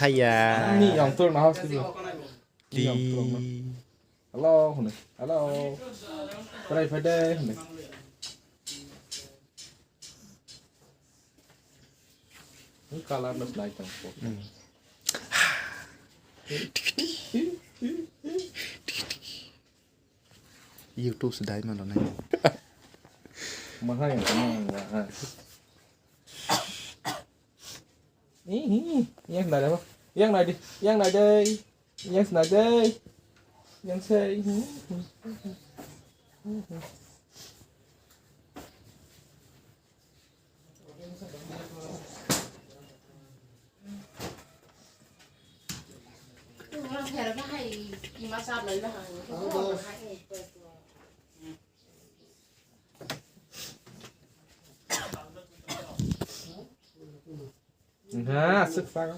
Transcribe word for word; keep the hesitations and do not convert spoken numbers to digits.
Haya. Ni yang turun house tu. Di. Hello, hwnwi. Hello. Prai phai de, hwnwi. Ni color no slide tong ko. Hmm. YouTube se dai ma lo nai. Mahai yang sama yang mahai. Ih, ih, yang nai apa? Yang nai di, yang nai dai. Yang nai dai. Yang sei. Nga, aswk sago.